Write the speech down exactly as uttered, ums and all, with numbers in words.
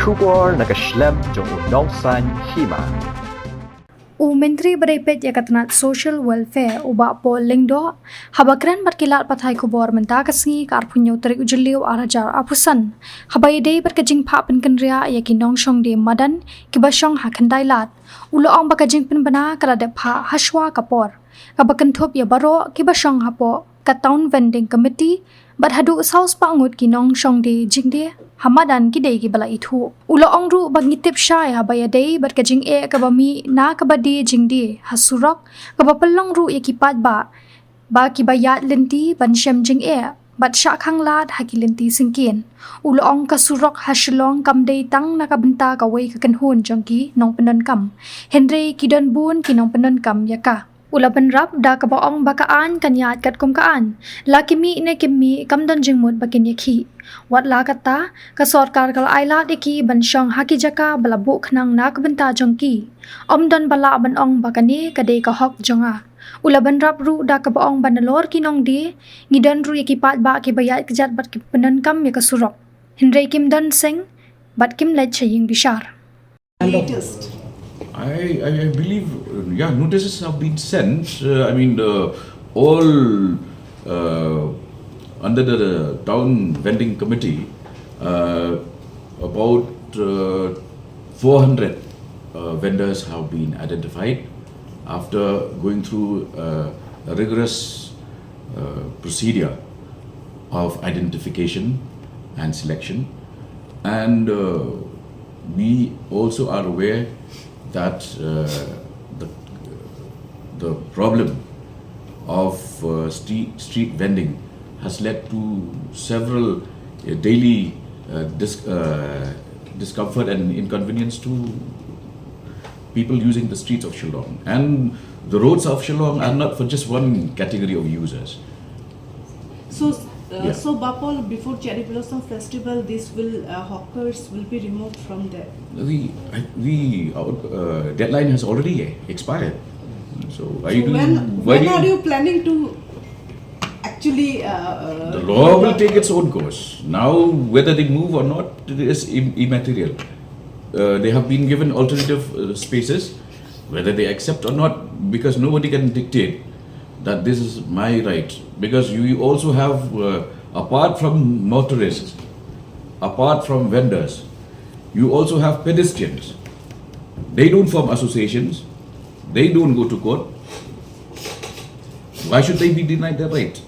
Khubor na ka shlem jong u nongsan hima. U Myntri ba dei peit ïa ka tnat Social Welfare, u Bah Paul Lyngdoh, haba kren bad ki lad pathai khubor mynta ka sngi ka arphew hynñiew tarik u Jylliew ar hajar arphew san, haba ïadei bad ka jingphah pynkynriah ïa ki nongshong die madan kiba shong ha Khyndailad, u la ong ba ka jingpynbna ka la dep phah hashwa ka por, kaba kynthup ïa baroh kiba shong hapoh ka Town Vending Committee bad haduh saw spah ngut ki nongshong die jingdie ha madan ki dei kiba la ithuh. U la ong ruh ba ngi tip shai haba ïadei bad ka jingeh kaba mih na kaba die jingdie ha surok, kaba pynlong ruh ïa ki paidbah ba kiba ïaid lynti ban shem jingeh bad shah khang lad ha ki lynti syngkien. U la ong ka surok ha Shillong kam dei tang na ka bynta kawei ka kynhun jong ki nongpyndonkam, hynrei ki don bun ki nongpyndonkam ïa ka. U la bynrap da kaba ong ba ka aiñ kan ïaid katkum ka aiñ, la ki mih ne kim mih kam don jingmut ba kin ïakhih. Wat la katta, ka sorkar ka la ai lad ïa ki ban shong ha ki jaka ba la buh khnang na ka bynta jong ki. Ym don ba lah ban ong ba kane ka dei ka hok jong nga. U la bynrap ruh da kaba ong ba nalor ki nongdie, ngi don ruh ïa ki paidbah kiba ïaid kjat bad ki pyndonkam ïa ka surok, hynrei kim don seng bad kim leit sha ïing bishar. Latest. I, I, I believe, uh, yeah, notices have been sent. Uh, I mean, the, all, uh, under the, the town vending committee, uh, about, uh, four hundred, uh, vendors have been identified after going through, uh, a rigorous, uh, procedure of identification and selection. And, uh, we also are aware that, uh, the, the problem of, uh, street, street vending has led to several, uh, daily, uh, dis-, uh, discomfort and inconvenience to people using the streets of Shillong. And the roads of Shillong are not for just one category of users. So, uh, Yeah. So Bah Paul, before Cherry Blossom Festival, this will, uh, hawkers will be removed from there. The, I, the, uh, deadline has already expired. So why So do when, why when do are you planning to actually, uh, uh, The law will take its own course. Now, whether they move or not, it is im-, immaterial. Uh, they have been given alternative, uh, spaces, whether they accept or not, because nobody can dictate that this is my right. Because you, you also have, uh, apart from motorists, apart from vendors, you also have pedestrians. They don't form associations. They don't go to court. Why should they be denied their right?